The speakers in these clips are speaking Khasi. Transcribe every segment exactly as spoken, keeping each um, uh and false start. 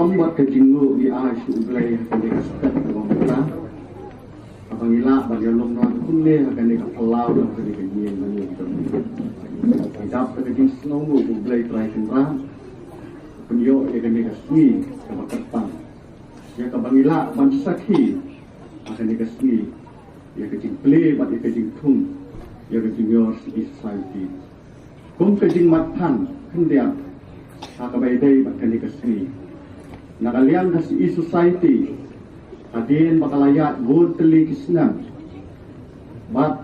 Ong bad ka jingnguh ngi ai sha U Blei ha kane ka step kaba mynta. Haba ngi lah ban ïalum lang kumne ha kane ka phyllaw jong kane ka ïing mane ka jong ngi. Ngi dap da ka jingsngewnguh ba U Blei Trai Kynrad u pynïoh ïa kane ka sngi kaba kyrpang, ïa kaba ngi lah ban sakhi ha kane ka sngi ïa ka jingplie bad ïa ka jingthung ïa ka Junior C E Society. Kum ka jingmat phan khyndiat ha kaba ïadei bad kane ka sngi na ka liang ka C E Society, hadien ba ka la ïaid bun tylli ki snem bad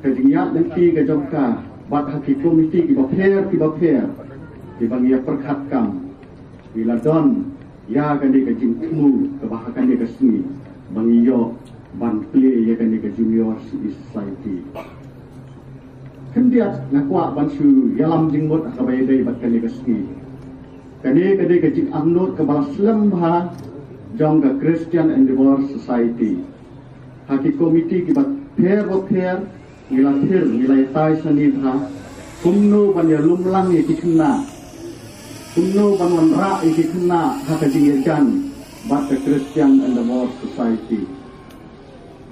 ka jingïaid lynti ka jong ka bad ha ki komiti kiba pher kiba pher kiba ngi ïa pyrkhat kam, ngi la don ïa kane ka jingthmu kaba ha kane ka sngi ba ngi ïoh ban plie ïa kane ka Junior C E Society. Khyndiat nga kwah ban shu ïalam jingmut ha kaba ïadei bad kane ka sngi. Kane ka dei ka jingangnud kaba la slem bha jong ka Christian Endeavour Society. Ha ki komiti kiba pher ba pher ngi la pher ngi la ïatai sani bha kumno ban ïalum lang ïa ki khynnah, kumno ban wanrah ïa ki khynnah ha ka jingïajan bad ka Christian Endeavour Society.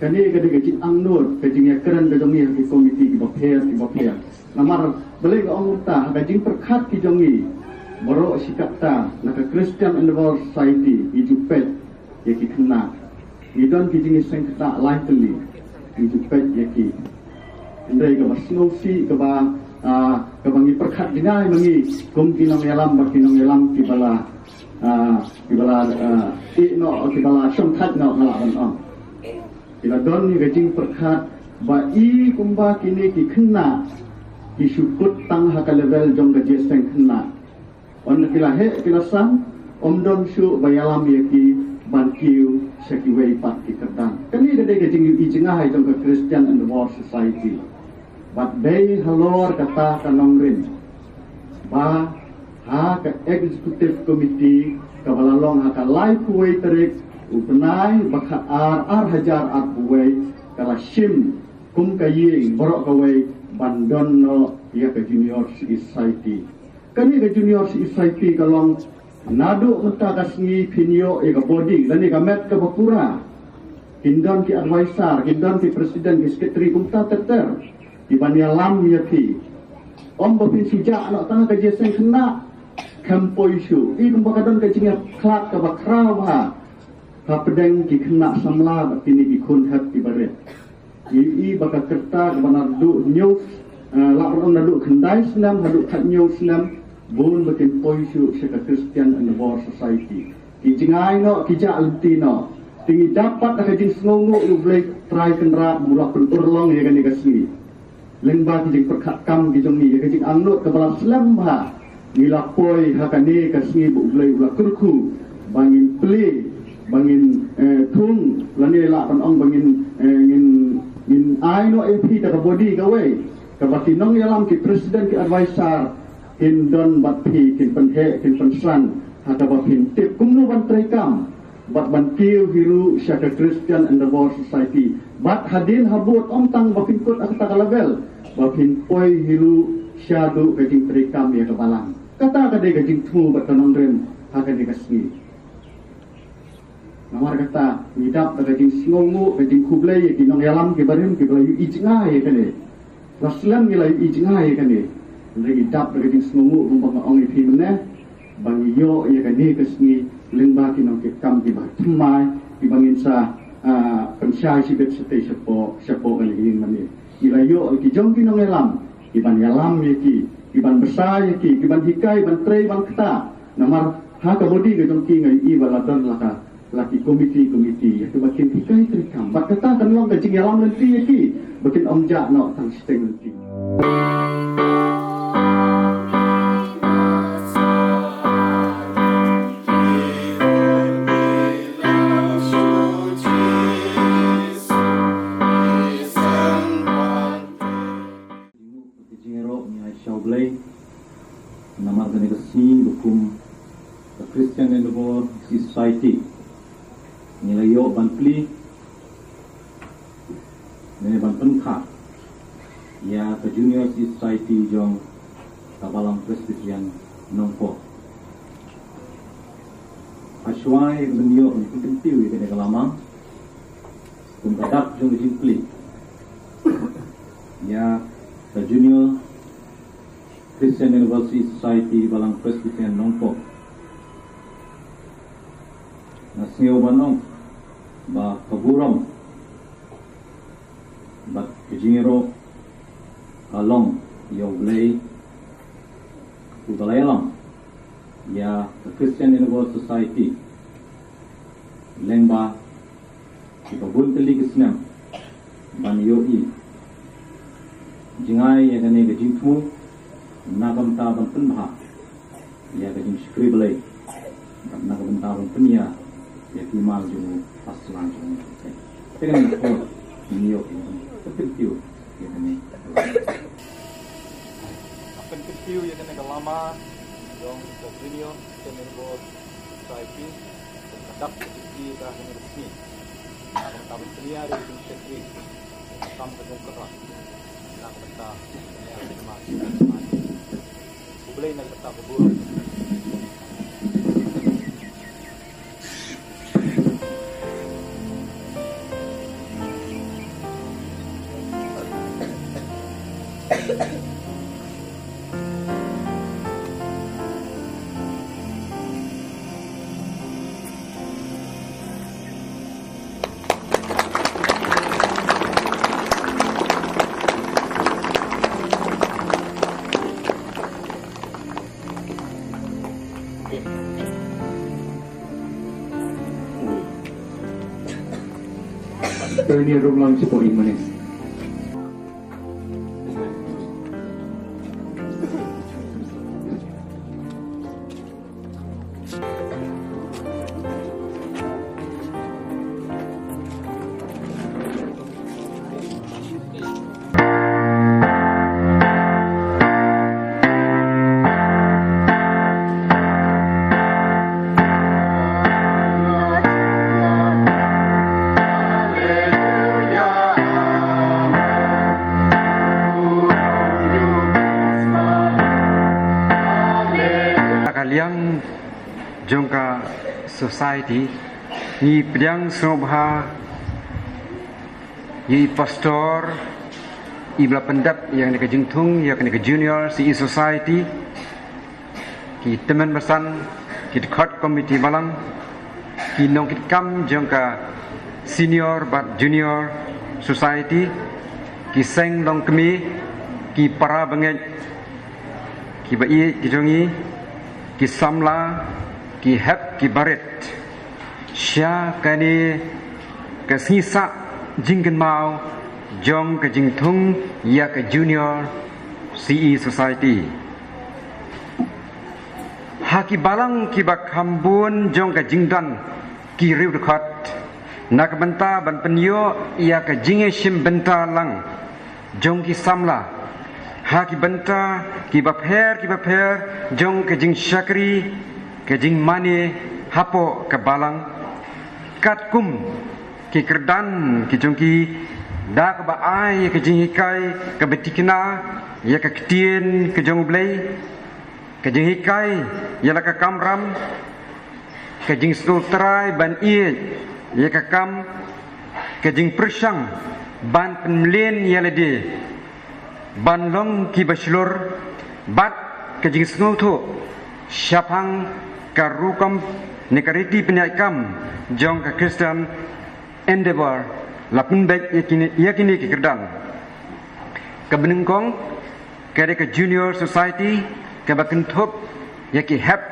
Kane ka dei ka jingangnud ka jingïakren ka jong ngi ha ki komiti kiba pher kiba pher. Namar balei nga ong kumta, ha ka jingpyrkhat ki jong ngi baroh shi katta na ka Christian Endeavour Society ngi ju peit ïa ki khynnah. Ngi don ki jingïaseng khynnah lai tylli, ngi ju peit ïa ki. Hynrei kaba sngewsih kaba, ah, kaba ngi pyrkhat jngai ma ngi kum ki nongïalam bad ki nongïalam kiba la, ah, kiba la, ah, ïeh noh kiba la shongthait noh nga lah ban ong. Ki la don ïa ka jingpyrkhat ba i kumba kine ki khynnah ki shu kut tang ha ka level jong ka jingïaseng khynnah. Ynda ki la heh ki la san, ym don shuh ba ïalam ïa ki ban kiew sha kiwei pat ki kyrdan. Kane ka dei ka jingïohi jngai jong ka Christian Endeavour Society. Bad dei halor kata ka nongrim ba ha ka Executive Committee kaba la long ha ka laiphew wei tarik u bnai ba khatar ar hajar arphew wei ka la shim kum ka ïing baroh kawei ban don noh ïa ka Junior C E Society. Kane ka Junior C E Society ka long naduh mynta ka sngi phin ïoh ïa ka body lane ka met kaba pura. Kin don ki advisor, kin don ki president, ki secretary kumta ter ter kiban ïalam ïa phi. Ym ba phin shu jah noh tang ka jingïaseng khynnah, khlem poi shuh. I kumba ka don ka jingïakhlad kaba khraw bha hapdeng ki khynnah samla bad kine ki khun hep kiba rit. Ngi i ba ka rta kaba naduh hynñiew, eh, lah ban ong naduh khyndai snem haduh khathynñiew snem bun ba kin poi shuh sha ka Christian Endeavour Society. Ki jngai noh, ki jah lynti noh. Te ngi dap pat da ka jingsngewnguh ïa U Blei Trai Kynrad ba u la pynurlong ïa kane ka sngi. Lyngba ki jingpyrkhat kam ki jong ngi ïa ka jingangnud kaba la slem bha, ngi la poi ha kane ka sngi ba U Blei u la kyrkhu ba ngin plie, ba ngin, eh, thung lane lah ban ong ba ngin, eh, ngin, ngin ai noh ïa phi da ka body kawei kaba ki nongïalam, ki president, ki advisor kin don bad phi, kin pynheh kin pynsan ha kaba phin tip kumno ban treikam bad ban kiew hi ruh sha ka Christian Endeavour Society. Bad hadien habud ym tang ba phin kut ha kata ka level, ba phin poi hi ruh shaduh ka jingtreikam ïa ka balang. Kata ka dei ka jingthmu bad ka nongrim ha kane ka sngi. Namar kata ngi dap da ka jingsngewnguh, ka jingkhublei ïa ki nongïalam kiba rim kiba la ïohi jngai ïa kane. La slem ngi la ïohi jngai ïa kane. Hynrei ngi dap da ka jingsngewnguh kumba nga ong ïa phi mynne ba ngi ïoh ïa kane ka sngi lyngba ki nongkitkam kiba thymmai kiba ngin sa, ah, pynshai shibit shatei shapoh, shapoh kane ka ïing mane. Ngi la ïoh ïa ki jong ki nongïalam kiban ïalam ïa ki, kiban bsa ïa ki, kiban hikai ban trei ban ktah. Namar ha ka body ka jong ki nga ïohi ba la don la ka la ki komiti, komiti ïa kiba kin hikai treikam. Bad kata kan long ka jingïalam lynti ïa ki ba kin ym jah noh tang shiteng lynti. Jingïaroh ngi ai sha U Blei namar kane ka sngi ba kum ka Christian Endeavour Society ngi la ïoh ban plie ne ban pynkhah ïa ka Junior Society jong ka Balang Presbyterian Nongpoh. Hashwa ïa ka ban ïoh ïa ka kyntiew ïa kane ka lama, kum ka dak jong ka jingplie ïa ka Junior Christian University Society Balang Presbyterian Nongpoh, nga sngew ban ong ba ka burom bad ka jingïaroh ka long ïa U Blei uba la ïalam ïa ka Christian Universe Society lyngba kiba bun tylli ki snem ban ïohi jngai ïa kane ka jingthmu, na ka bynta ban pynbha ïa ka jingshakri Blei, bad na ka bynta ban pynïar ïa ki mal jong u ha sla jong u. Te kane ka por ngi ïoh ïa ka kyntiew ïa kane. Ka pynkyntiew ïa kane ka lama jong ka Junior Senior Board Society, ka dak ka jingplie ka kane ka sngi. Na ka bynta ban pynïar ïa ka jingshakri, ka kam ka jong ka rak. Na ka bynta ban pynïar ïa ka mal. U Blei na ka bynta ka burom. Ini rumah si Poi Manis. Ka liang jong ka society, ngi pdiang sngewbha ïa i pastor iba la pyndep ïa kane ka jingthung ïa kane ka Junior C E Society, ki tymmen basan, ki dkhot komiti balang, ki nongkitkam jong ka Senior bad Junior Society, ki seng longkmie, ki para bangeit, kiba ïeit ki jong ngi, ki samla, ki hep ki barit, sha kane ka sngi sah jingkynmaw jong ka jingthung ïa ka Junior C E Society. Ha ki balang kiba kham bun jong ka jingdon ki riew dkhot, na ka bynta ban pynïoh ïa ka jingïashim bynta lang jong ki samla ha ki bynta kiba pher kiba pher jong ka jingshakri, ka jingmane hapoh ka balang, katkum ki kyrdan ki jong ki, da kaba ai ïa ka jinghikai kaba thikna ïa ka ktien ka jong U Blei, ka jinghikai ïa la ka kamram, ka jingsngewtrai ban ïeit ïa ka kam, ka jingpyrshang ban pynmlien ïa lade ban long kiba shlur, bad ka jingsngewthuh shaphang ka rukom ne ka riti pynïaid kam jong ka Christian Endeavour, la pynbeit ïa kine, ïa kine ki kyrdan. Kaba nyngkong, ka dei ka Junior Society, kaba kynthup ïa ki hep,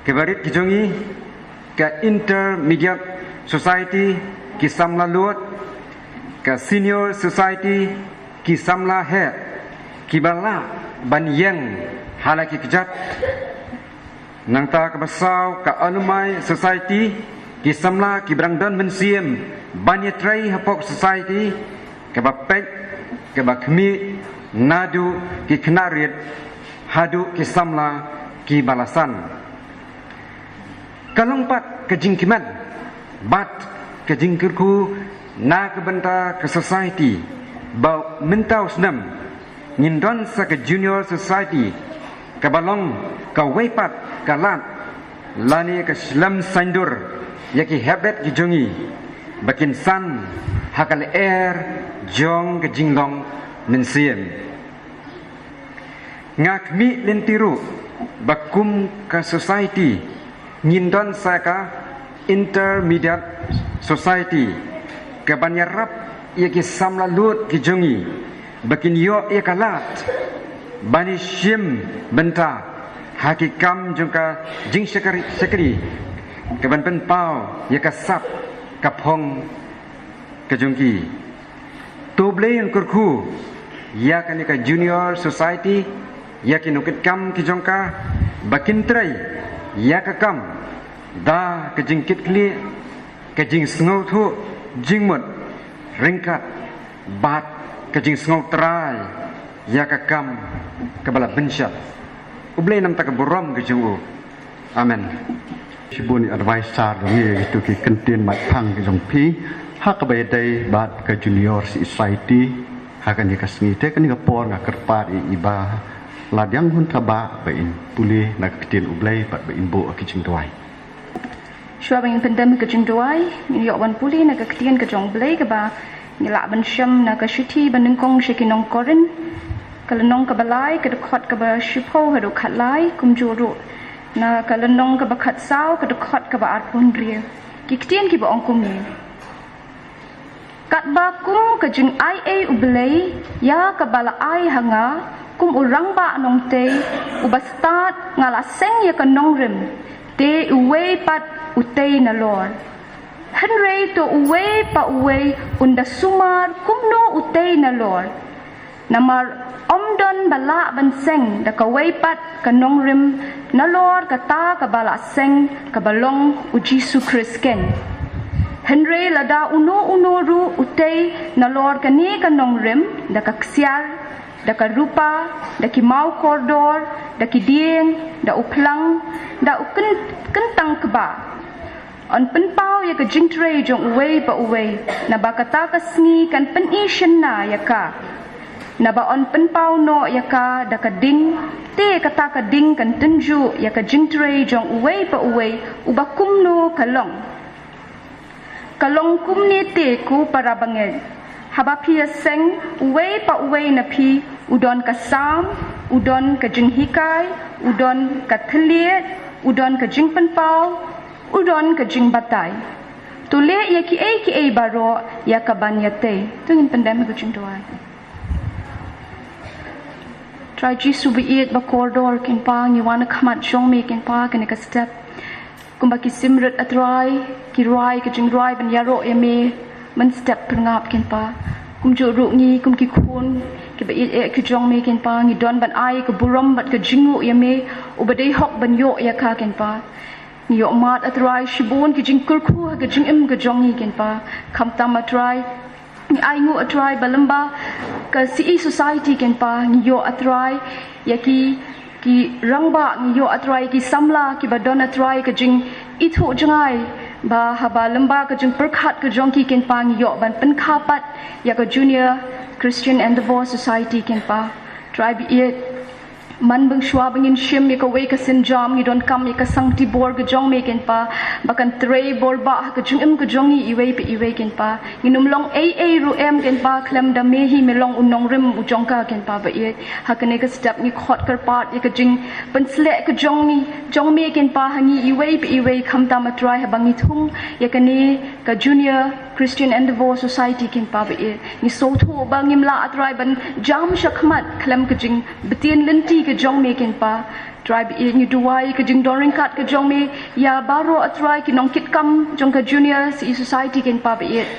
kaba rit ki jong ngi, ka Intermediate Society, ki samla luid, ka Senior Society, ki samla heh, kiba lah ban ïeng ha la ki kjat. Nangta kaba saw, ka Alumni Society, ki samla kiba dang don mynsiem ban ïatrei hapoh society, kaba peit, kaba khmih, naduh ki khynnah rit haduh ki samla kiba la san. Ka long pat ka jingkmen bad ka jingkyrkhu na ka bynta ka society ba mynta u snem ngin don sa ka Junior Society, kaba long kawei pat ka lad lane ka shlem saiñdur ïa ki habit ki jong ngi ba kin san ha ka lyer jong ka jinglong mynsiem. Nga khmih lynti ruh ba kum ka society ngin don sa ka intermediate society kaban ïarap ïa ki samla lut ki jong ngi ba kin ïoh ïa ka lad ban ïashim bynta ha ki kam jong ka jingshakri, shakri kaban pynpaw ïa ka sap ka phong ka jong ki. To Blei un kyrkhu ïa kane ka junior society, ïa ki nongkitkam ki jong ka ba kin trei ïa ka kam da ka jingkitkhlieh, ka jingsngewthuh jingmut ryngkat bad ka jingsngewtrai ïa ka kam kaba la pynshad. U Blei un ïoh ïa ka burom ka jong u. Amen. Shibun ïa advice sar dong ïa kitu ki kyntien mat phang ki jong phi ha kaba ïadei bad ka junior society ha kane ka sngi. Te kane ka por nga kyrpad ïa i Bah Ladiang Hunthaba ba in pule na ka ktien U Blei bad ba in buh ki jingduwai. Shuwa ba ngin pyndem ka jingduwai, ngin ïoh ban pule na ka ktien ka jong U Blei kaba ngi lah ban shem na ka shithi ba nyngkong sha ki nong Korinth, ka lynnong kaba lai, ka dkhot kaba shiphew haduh khatlai, kumjuh ruh na ka lynnong kaba khatsaw, ka dkhot kaba arphew hynriew. Ki ktien kiba ong kumne. Katba kum ka jingai ei U Blei ïa kaba la ai ha nga, kum u rangbah nongtei uba stad nga la seng ïa ka nongrim, te uwei pat u tei nalor. Hynrei to uwei pa uwei un da sumar kumno u tei nalor. Namar ym don ba lah ban seng da kawei pat ka nongrim nalor kata kaba la seng kaba long U Jisu Khrist keiñ. Hynrei lada uno uno ruh u tei nalor kane ka nongrim da ka ksiar, da ka rupa, da ki maw kordor, da ki dieng, da u phlang, da u kyn-, kyntang kba. Yn pynpaw ïa ka jingtrei jong uwei pa uwei, naba kata ka sngi kan pyni shynna ïa ka. Naba yn pynpaw noh ïa ka da ka ding, te kata ka ding kan tynjuh ïa ka jingtrei jong uwei pa uwei, uba kumno ka long. Ka long kumne te ko para bangeit. Haba phi ïaseng uwei pa uwei na phi, u don ka sam, u don ka jinghikai, u don ka thylliej, u don ka jingpynpaw, u don ka jingbatai. To leh ïa kiei kiei baroh ïa kaban ïatei. To ngin pyndem ha ka jingduwai. Trai Jisu ba ïeit ba kordor, keiñ pa ngi wan ha khmat jong me keiñ pa ha kane ka step. Kumba ki simrit A Trai ki rwai ka jingrwai ban ïaroh ïa me mynstep pyrngap keiñ pa. Kumjuh ruh ngi kum ki khun kiba ïeit eh ki jong me keiñ pa, ngi don ban ai ka burom bad ka jingnguh ïa me uba dei hok ban ïoh ïa ka keiñ pa. Ngi ïohmad A Trai shibun ki jingkyrkhu ha ka jingim ka jong ngi keiñ pa. Khamtam A Trai ngi ainguh A Trai ba lyngba ka C E Society keiñ pa, ngi ïoh A Trai ïa ki, ki rangbah, ngi ïoh A Trai ki samla kiba don A Trai ka jingithuh jngai ba haba lyngba ka jingpyrkhat ka jong ki keiñ pa ngi ïoh ban pynkha pat ïa ka Junior Christian Endeavour Society keiñ pa. Trai ba ïeit, man ba shuwa ba ngin shim ïa kawei ka sienjam ngi donkam ïa ka sangti bor ka jong me keiñ pa, ba kan trei bor bah ha ka jingim ka jong ngi iwei pa iwei keiñ pa. Ngin ym long ei ei ruh em keiñ pa khlem da me hi me long u nongrim u jong ka keiñ pa ba ïeit. Ha kane ka step ngi khot kyrpad ïa ka jingpynsleh ka jong ngi, jong me keiñ pa ha ngi iwei pa iwei, khamtam A Trai haba ngi thung ïa kane ka Junior Christian Endeavour Society keiñ pa ba ïeit. Ngi sngewthuh ba ngim lah A Trai ban jam shakhmat khlem ka jingbtien lynti ka jong me keiñ pa. Trai ba ïeit, ngi duwai ka jingdon ryngkat ka jong me ïa baroh A Trai ki nongkitkam jong ka Junior C E Society keiñ pa ba ïeit.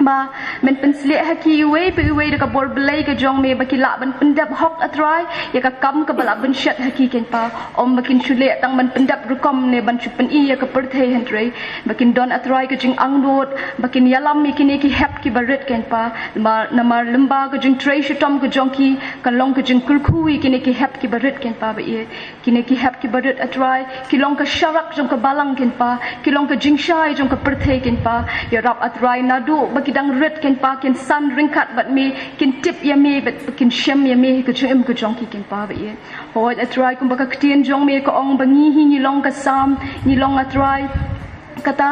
Ba men pynshlur ha ki iwei pa iwei da ka bor Blei ka jong me ba ki lah ban pyndep hok A Trai ïa ka kam kaba la pynshet ha ki keiñ pa. Ym ba kin shu leh tang ban pyndep rukom ne ban shu pyni ïa ka pyrthei, hynrei ba kin don A Trai ka jingangnud, ba kin ïalam ïa kine ki hep kiba rit keiñ pa. Namar, namar lyngba ka jingtrei shitom ka jong ki kan long ka jingkyrkhu ïa kine ki hep kiba rit keiñ pa ba ïeit. Kine ki hep kiba rit A Trai ki long ka sharak jong ka balang keiñ pa, ki long ka jingshai jong ka pyrthei keiñ pa. Ïarap A Trai naduh ba dang rit Kynrad, kin san ryngkat bad me, kin tip ïa me bad kin shem ïa me ha ka jingim ka jong ki Kynrad ba ïeit. Hooid A Trai, kumba ka ktien jong me ka ong ba ngi hi ngi long ka Salm, ngi long A Trai kata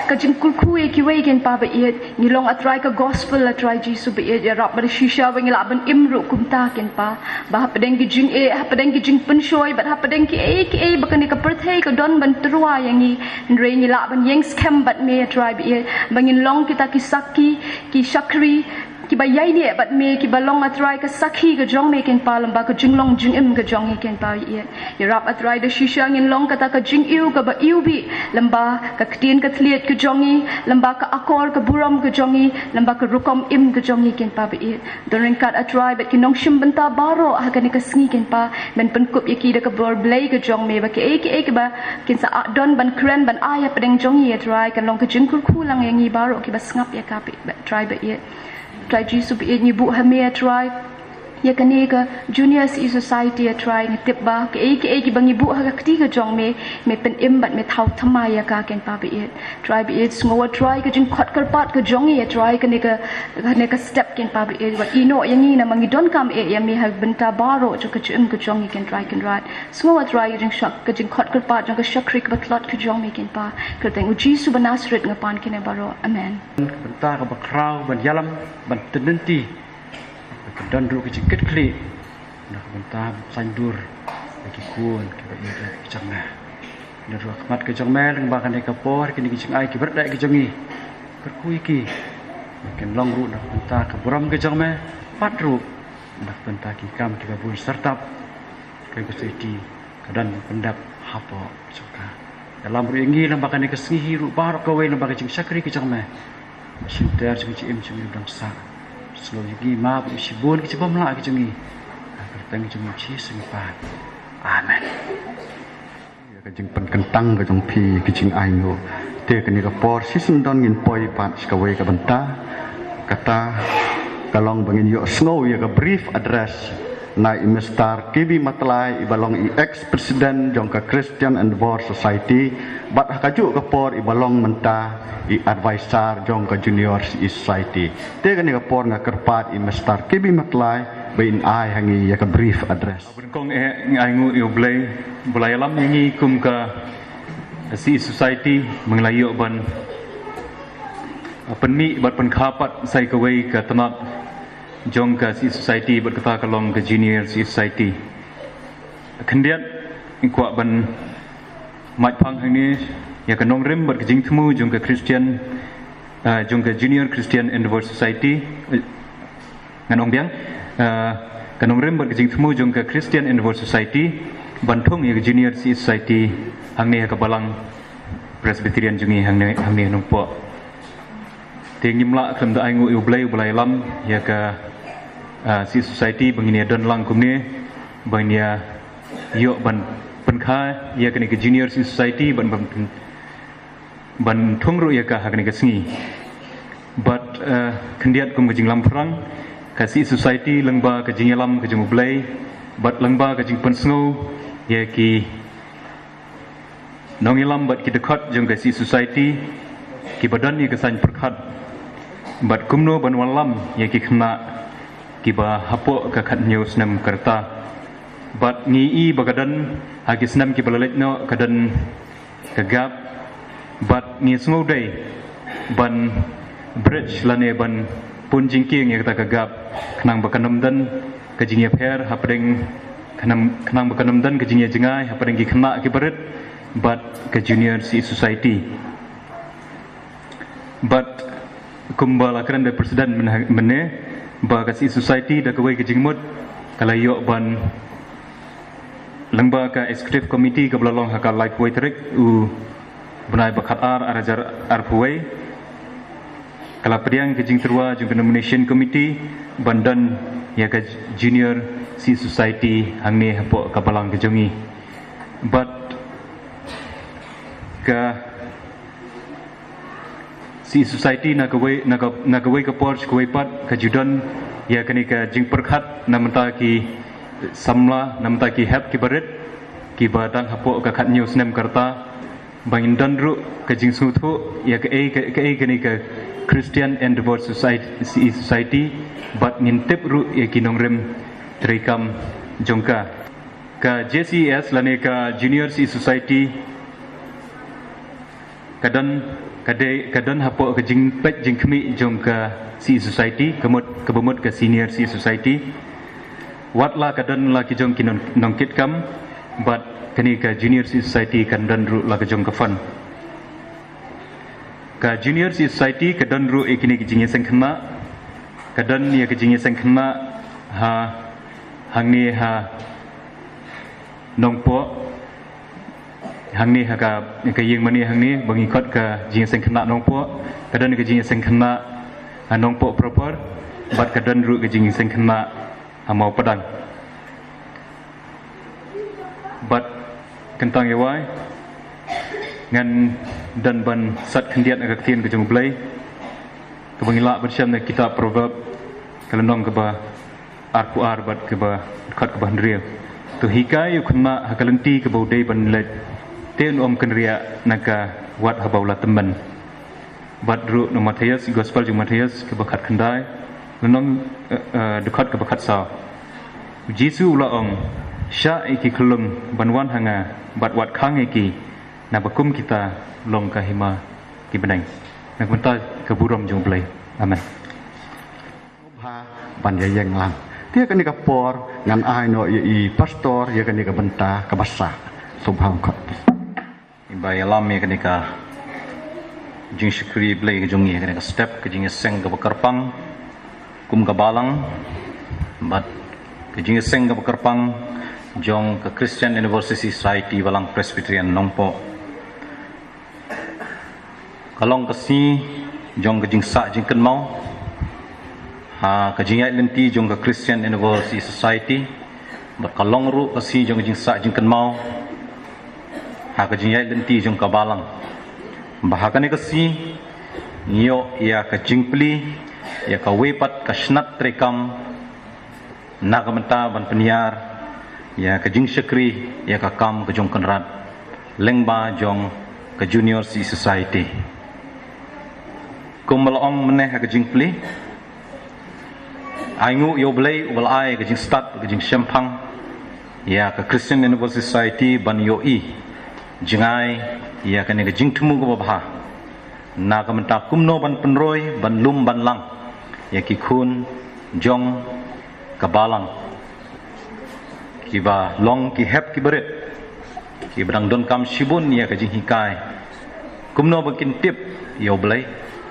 ka jingkyrkhu ïa kiwei Kynrad ba ïeit, ngi long A Trai ka gospel A Trai Jisu ba ïeit. Ïarap ba da shisha ba ngi lah ban im ruh kumta Kynrad, ba hapdeng ki jingeh, hapdeng ki jingpynshoi bad hapdeng kiei kiei ba kane ka pyrthei ka don ban tyrwa ïa ngi, hynrei ngi lah ban ïeng skhem bad me A Trai ba ïeit, ba ngin long kita ki sakhi, ki shakri kiba ïaineh bad me, kiba long A Trai ka sakhi ka jong me Kynrad, lem bad ka jinglong jingim ka jong ngi Kynrad ba ïeit. Ïarap A Trai da shisha ngin long kata ka jingïew kaba ïew bih, lem bad ka ktien ka thylliej ka jong ngi, lem bad ka akor ka burom ka jong ngi, lem bad ka rukom im ka jong ngi Kynrad ba ïeit. Don ryngkat A Trai bad ki nongshim bynta baroh ha kane ka sngi Kynrad, men pynkup ïa ki da ka bor Blei ka jong me, ba kiei kiei kiba kin sa don ban kren ban ai hapdeng jong ngi A Trai, kan long ka jingkyrkhu lang ïa ngi baroh kiba sngap ïa ka A Trai ba ïeit. Trai Jisu ba ïeit, ngi buh ha me A Trai ïa kane ka Junior C E Society A Trai, ngi tip ba kiei kiei kiba ngi buh ha ka kti ka jong me, me pynim bad me thaw thymmai ïa ka Kynrad ba ïeit. Trai ba ïeit, sngew A Trai ka jingkhot kyrpad ka jong ngi A Trai, kane ka, kane ka step Kynrad ba ïeit, wat ïehnoh ïa ngi namar ngi donkam eh ïa me ha bynta baroh jong ka jingim ka jong ngi Kynrad Trai Kynrad. Sngew A Trai ka jingshak, ka jingkhot kyrpad jong ka shakri kaba tlot ka jong me Kynrad. Kyrteng U Jisu ba Nasaret nga pan kine baroh. Amen. Ka bynta kaba khraw ban ïalam, ban tynti, ban don ruh ka jingkitkhlieh na ka bynta ban saiñdur ïa ki khun kiba ïeit ki jong me. Na ruh ha khmat ka jong me, lyngba kane ka por, kine ki jingai kiba rit ki jong ngi, kyrkhu ïa ki, kin long ruh na ka bynta ka burom ka jong me, pat ruh na ka bynta ki kam kiba bun syrtap. Ka Society ka don pyndep hapoh jong ka. Ïalam ruh ïa ngi lyngba kane ka sngi hi ruh baroh kawei lyngba ka jingshakri ka jong me. Shynter jong ngi, jingim jong ngi ba dang sah. Sngew ïa ngi map ruh shibun ki jingbymlah ki jong ngi. Ha ka kyrteng jong U Jisu ngi pan. Amen. Ïa ka jingpynkyntang ka jong phi ïa ka jingainguh. Te kane ka por shisien don ngin poi pat sha kawei ka bynta. Kata ka long ba ngin ïohsngew ïa ka brief address na i Mister K B Matlai, iba long i ex president jong ka Christian Endeavour Society, bad ha kajuh ka por iba long mynta i advisor jong ka Junior C E Society. Te kane ka por nga kyrpad i Mister K B Matlai ba in ai ha ngi ïa ka brief address. Bad nyngkong eh ngi ainguh ïa U Blei ba la ïalam ïa ngi kum ka C E Society, ba ngi la ïoh ban pynmih bad pynkha pat sa ïa kawei ka tnat jong ka C E Society, bad kata ka long ka Junior C E Society. Khyndiat ngi kwah ban mait phang hangne ïa ka nongrim bad ka jingthmu jong ka Christian, ah, jong ka Junior Christian Endeavour Society. Eh, ngan ong biang, ah, ka nongrim bad ka jingthmu jong ka Christian Endeavour Society ban thung ïa ka Junior C E Society hangne ha ka balang Presbyterian jong ngi hangne, hangne ha Nongpoh. Te ngim lah khlem da ainguh ïa U Blei uba la ïalam ïa ka, ah, C E Society ba ngin ïa don lang kumne, ba ngin ïa ïoh ban pynkha ïa kane ka Junior C E Society, ban, ban, ban thung ruh ïa ka ha kane ka sngi. Bad, ah, khyndiat kum ka jinglamphrang, ka C E Society lyngba ka jingïalam ka jong U Blei bad lyngba ka jingpynsngew ïa ki nongïalam bad ki dkhot jong ka C E Society kiba don ïa ka saiñ pyrkhat bad kumno ban wallam ïa ki khynnah kiba hapoh ka khathynñiew snem ka rta. Bad ngi i ba ka don ha ki snem kiba la leit noh ka don ka gap, bad ngi sngew dei ban bridge lane ban pun jingkieng ïa kata ka gap, khnang ba kan ym don ka jingïapher hapdeng, khnang, khnang ba kan ym don ka jingïajngai hapdeng ki khynnah kiba rit bad ka Junior C E Society. Bad kumba la kren da president mynne, mynne, ba ka C E Society da kawei ka jingmut ka la ïoh ban, lyngba ka executive committee kaba la long ha ka laiphew wei tarik u bnai ba khatar ar hajar arphew wei, ka la pdiang ka jingtyrwa jong ka nomination committee ban don ïa ka Junior C E Society hangne hapoh ka balang ka jong ngi. Bad ka C E Society na kawei, na ka, na kawei ka por sha kawei pat ka ju don ïa kane ka jingpyrkhat na bynta ki samla, na bynta ki hep kiba rit kiba dang hapoh ka khathynñiew snem ka rta. Ba ngin don ruh ka jingsngewthuh ïa kaei ka, kaei kane ka Christian Endeavour Society, C E Society, bad ngin tip ruh ïa ki nongrim treikam jong ka. Ka J C E S lane ka Junior C E Society ka don, ka dei, ka don hapoh ka jingpeit jingkhmih jong ka C E Society, ka mut, kaba mut ka Senior C E Society. Wat la ka don la ki jong ki nong, nongkitkam, bad kane ka Junior C E Society kan don ruh la ka jong ka fund. Ka Junior C E Society ka don ruh ïa kine ki jingïaseng khynnah, ka don ïa ka jingïaseng khynnah ha, hangne ha Nongpoh, hangne ha ka, ka ïing mane hangne, ba ngi khot ka jingïaseng khynnah Nongpoh, ka don ka jingïaseng khynnah ha Nongpoh proper, bad ka don ruh ka jingïaseng khynnah ha Mawpadang. Bad kyntang ïa wai, ngan don ban sat khyndiat na ka ktien ka jong U Blei, kaba ngi lah ban shem na kitab Proverb, ka lynnong kaba arphew ar bad kaba, dkhot kaba hynriew. To hikai ïa u khynnah ha ka lynti kaba u dei ban leit, te un ym kynriah na ka wat haba u la tymmen. Bad ruh na Mathaios, Gospel jong Mathaios kaba khatkhyndai, lynnong, eh, eh, dkhot kaba khatsaw. U Jisu u la ong, shah ïa ki khyllung ban wan ha nga, bad wat khang ïa ki, naba kum kita long ka hima ki bneng. Na ka bynta ka burom jong U Blei. Amen. Sngewbha ban ïa ïeng lang. Te kane ka por ngan ai noh ïa i pastor ïa kane ka bynta kaba sah. Sngewbha ong khot. Ba ïalam ïa kane ka jingshakri Blei ka jong ngi, kane ka step ka jingïaseng kaba kyrpang kum ka balang, bad ka jingïaseng kaba kyrpang jong ka Christian Endeavour C E Society Balang Presbyterian Nongpoh. Ka long ka sngi jong ka jingsah jingkynmaw ha ka jingïaid lynti jong ka Christian Endeavour C E Society, bad ka long ruh ka sngi jong ka jingsah jingkynmaw ha ka jingïaid lynti jong ka balang. Ba ha kane ka sngi ngi ïoh ïa ka jingplie ïa kawei pat ka shnat treikam na ka bynta ban pynïar ïa ka jingshakri ïa ka kam ka jong Kynrad lyngba jong ka Junior C E Society. Kumba la ong mynne ha ka jingplie, ai nguh ïa U Blei uba la ai ka jingstad, ka jingshemphang ïa ka Christian Endeavour Society ban ïohi jngai ïa kane ka jingthmu kaba bha na ka bynta kumno ban pynroi, ban lum ban lang ïa ki khun jong ka balang, kiba long ki hep ki barit, kiba dang donkam shibun ïa ka jinghikai, kumno ba kin tip ïa U Blei,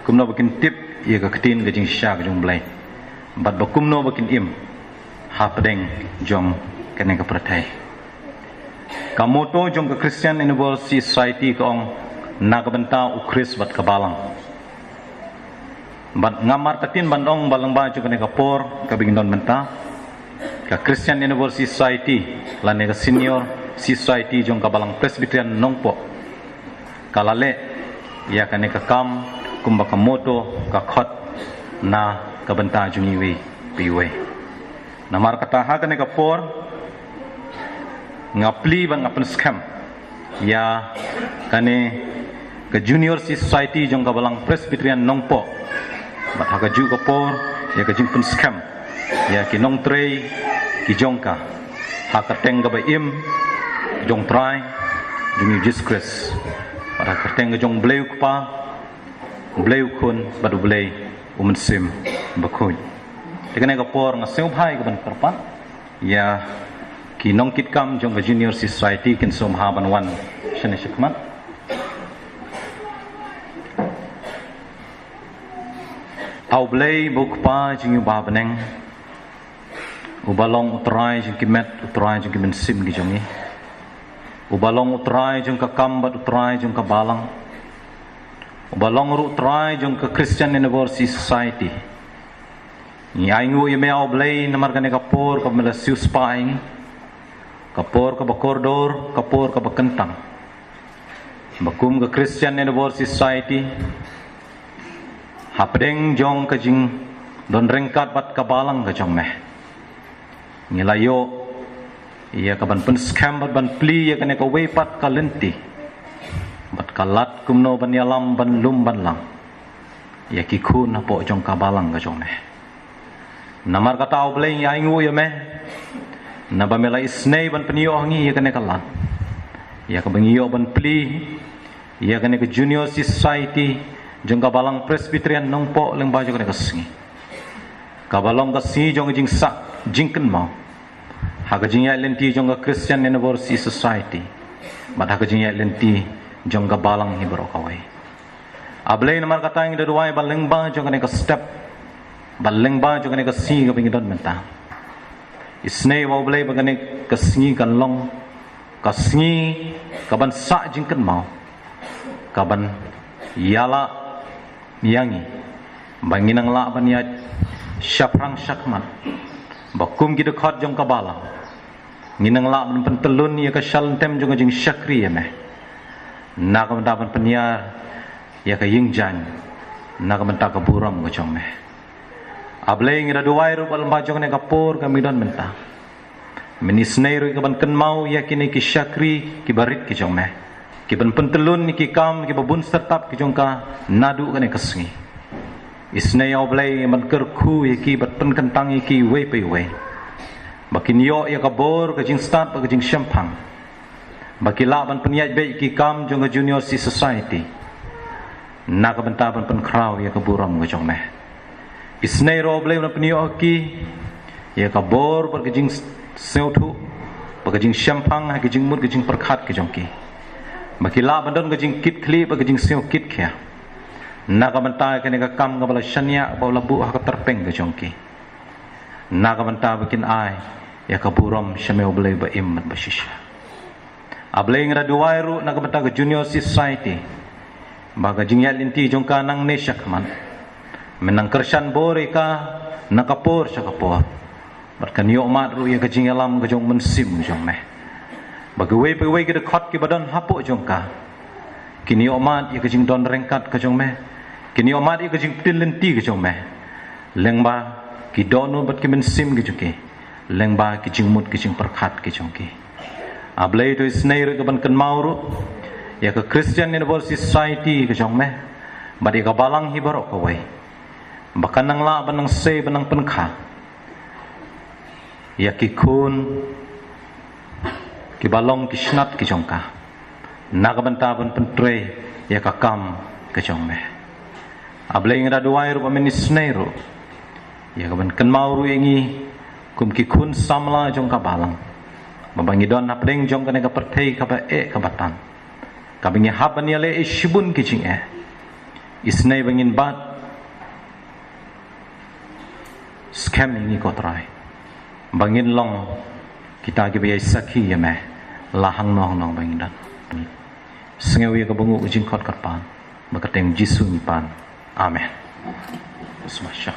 kumno ba kin tip ïa ka ktien ka jingshisha ka jong U Blei, bad ba kumno ba kin im hapdeng jong kane ka pyrthei. Ka motto jong ka Christian Endeavour C E Society ka ong, na ka bynta U Khrist bad ka balang. Bad nga markatin ban ong ba lyngba jong kane ka por kaba ngin don mynta, ka Christian Endeavour C E Society lane ka Senior C E Society jong ka Balang Presbyterian Nongpoh ka la leh ïa kane ka kam kumba ka motto ka khot, na ka bynta jong iwei pa iwei. Namar kata ha kane ka por nga plie bad nga pynskhem ïa kane ka Junior C E Society jong ka Balang Presbyterian Nongpoh, bad ha kajuh ka por ïa ka jingpynskhem ïa ki nongtrei ki jong ka, ha ka kyrteng kaba im jong U Trai jong ngi U Jisu Khrist, bad ha ka kyrteng ka jong U Blei U Kpa, U Blei U Khun bad U Blei U Mynsiem Bakhuid. Te kane ka por nga sngewbha ïa ka ban kyrpad ïa ki nongkitkam jong ka Junior C E Society kin sngewbha ban wan shane shakhmat. A U Blei U Kpa jong ngi uba ha bneng, uba long U Trai jong ki met, U Trai jong ki mynsiem ki jong ngi, uba long U Trai jong ka kam bad U Trai jong ka balang, uba long ruh U Trai jong ka Christian Endeavour C E Society. Ngi ai nguh ïa me A U Blei namar kane ka por kaba me la siewspah ïa ngi, ka por kaba kordor, ka por kaba kyntang, ba kum ka Christian Endeavour C E Society, hapdeng jong ka jingdon ryngkat bad ka balang ka jong me, ngi la ïoh ïa ka ban pynskhem bad ban plie ïa kane kawei pat ka lynti bad Ka lad kumno ban ïalam ban lum ban lang ïa ki khun hapoh jong ka balang ka jong me. Namar kata, U Blei, ngi ainguh ïa me naba me la isynei ban pynïoh ha ngi ïa kane ka lad, ïa kaba ngi ïoh ban plie ïa kane ka Junior Society jong ka Balang Presbyterian Nongpoh lyngba jong kane ka sngi, kaba long ka sngi jong ka jingsah jingkynmaw ha ka jingïaid lynti jong ka Christian Anniversary Society bad ha ka jingïaid lynti jong ka balang hi baroh kawei. A Blei, namar kata ngi da duwai ba lyngba jong kane ka step, ba lyngba jong kane ka sngi kaba ngi don mynta, isynei, U Blei, ba kane ka sngi kan long ka sngi kaban sah jingkynmaw, kaban ïalam ïa ngi ba ngin nang lah ban ïaid shaphrang shakhmat, ba kum ki dkhot jong ka balang ngin nang lah ban pyntyllun ïa ka shalynter jong ka jingshakri ïa me, na ka bynta ban pynïar ïa ka ïingjaiñ na ka bynta ka burom ka jong me. A Blei, ngi da duwai ruh ba lyngba jong kane ka por kaba ngi don mynta, men isynei ruh ïa kaban kynmaw ïa kine ki shakri kiba rit ki jong me, kiban pyntyllun ïa ki kam kiba bun syrtap ki jong ka naduh kane ka sngi. Isynei, U Blei, ban kyrkhu ïa ki bad pynkyntang ïa ki iwei pa iwei, ba kin ïoh ïa ka bor ka jingstad bad ka jingshemphang, ba ki lah ban pynïaid beit ïa ki kam jong ka Junior Society na ka bynta ban pynkhraw ïa ka burom ka jong me. Isynei ruh, U Blei, ban pynïoh ha ki ïa ka bor bad ka jingsngewthuh bad ka jingshemphang ha ka jingmut ka jingpyrkhat ka jong ki, ba ki lah ban don ka jingkitkhlieh bad ka jingsngewkitkhia na ka bynta kane ka kam kaba la shaniah bad la buh ha ka tyrpeng ka jong ki, na ka bynta ba kin ai ïa ka burom sha me, U Blei ba im bad ba shisha. A Blei, ngi da duwai ruh na ka bynta ka Junior Society, ba ka jingïaid lynti jong ka nangne shakhmat men nang kyrshan bor ïa ka na ka por sha ka por, bad kan ïoh mad ruh ïa ka jingïalam ka jong u Mynsiem ka jong me, ba kiwei pa kiwei ki dkhot kiba don hapoh jong ka kin ïoh mad ïa ka jingdon ryngkat ka jong me, kin ïoh mad ïa ka jingpyllun lynti ka jong me, lyngba ki dohnud bad ki mynsiem ki jong ki, lyngba ki jingmut ki jingpyrkhat ki jong ki. A Blei, to isynei ruh ïa kaban kynmaw ruh ïa ka Christian Anniversary Society ka jong me bad ïa ka balang hi baroh kawei, ba kan nang lah ban nang sei ban nang pynkha ïa ki khun kiba long ki snat ki jong ka na ka bynta ban pyntrei ïa ka kam ka jong me. A Blei, ngi da duwai ruh ba men isynei ruh ïa kaban kynmaw ruh ïa ngi kum ki khun samla jong ka balang, ba ba ngi don hapdeng jong kane ka pyrthei kaba eh kaba tan, kaba ngi hap ban ïaleh ïa shibun ki jingeh. Isynei ba ngin bat skhem ïa ngi, ko Trai, ba ngin long kita kiba ïai sakhi ïa me la hangno hangno ba ngin don. Sngew ïa kaba nguh ka jingkhot kyrpad, ba ha ka kyrteng Jisu ngi pan. Amen. Smasha.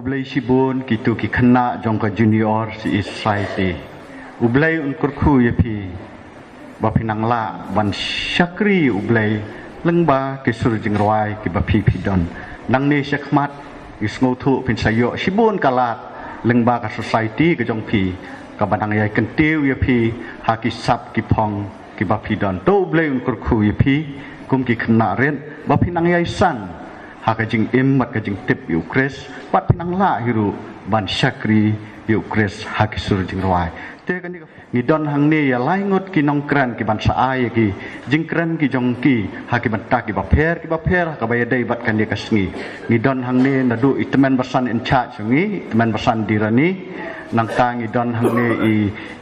Blei shibun kito ki khynnah jong ka Junior C E Society. U Blei un kyrkhu ïa phi ba phi nang lah ban shakri ïa U Blei lyngba ki sur jingrwai kiba phi phi don. Nangne shakhmat ngi sngewthuh phin sa ïoh shibun ka lad lyngba ka society ka jong phi kaba nang ïai kyntiew ïa phi ha ki sap ki phong kiba phi don. To U Blei un kyrkhu ïa phi kum ki khynnah rit ba phi nang ïai san ha ka jingim bad ka jingtip ïa U Khrist bad phi nang lah hi ruh ban shakri ïa U Khrist ha ki sur jingrwai. Te kane ka ngi don hangne ïa lai ngut ki nongkren ki ban sa ai ïa ki jingkren ki jong ki ha ki bynta kiba pher kiba pher ha kaba ïadei bad kane ka sngi. Ngi don hangne naduh i tymmen basan in charge jong ngi, i tymmen basan Dirani, nangta ngi don hangne i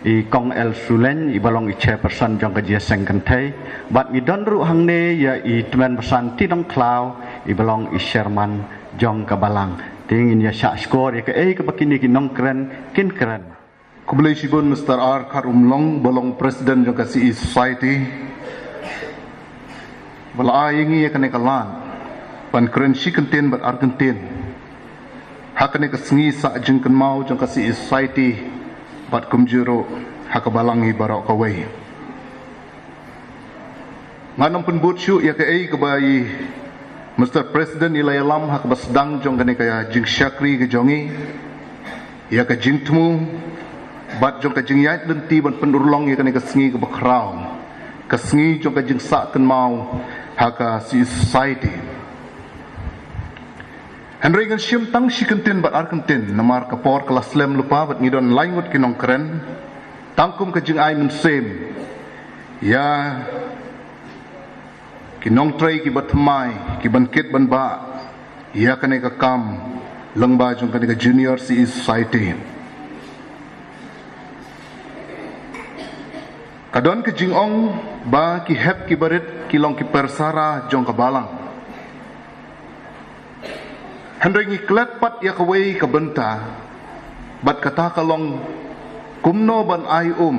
i Kong L Sulein iba long i chairperson jong ka Jingïaseng Kynthei. Bad ngi don ruh hangne ïa i tymmen basan T Nongkhlaw iba long i chairman jong ka balang. Te ngin ïa shah shkor ïa kaei kaba kine ki nongkren kin kren. Khublei shibun Mister R Kharumlong ba long president jong ka C E Society ba la ai ïa ngi ïa kane ka lad ban kren shi kyntien bad ar kyntien ha kane ka sngi sah jingkynmaw jong ka C E Society bad kumjuh ruh ha ka balang hi baroh kawei. Ngan ym pynbud shuh ïa kaei kaba i Mister President i la ïalam ha kaba sdang jong kane ka jingshakri ka jong i, ïa ka jingthmu bad jong ka jingïaid lynti ban pynurlong ïa kane ka sngi kaba khraw, ka sngi jong ka jingsah kynmaw ha ka C E Society. Hynrei ngan shim tang shi kyntien bad ar kyntien namar ka por ka la slem lypa bad ngi don lai ngut ki nongkren. Tang kum ka jingai mynsiem ïa ki nongtrei kiba thymmai ki ban kit ban bah ïa kane ka kam lyngba jong kane ka Junior C E Society. Ka don ka jingong ba ki hep kiba rit ki long ki persara jong ka balang. Hynrei ngi klet pat ïa kawei ka bynta bad kata ka long kumno ban ai um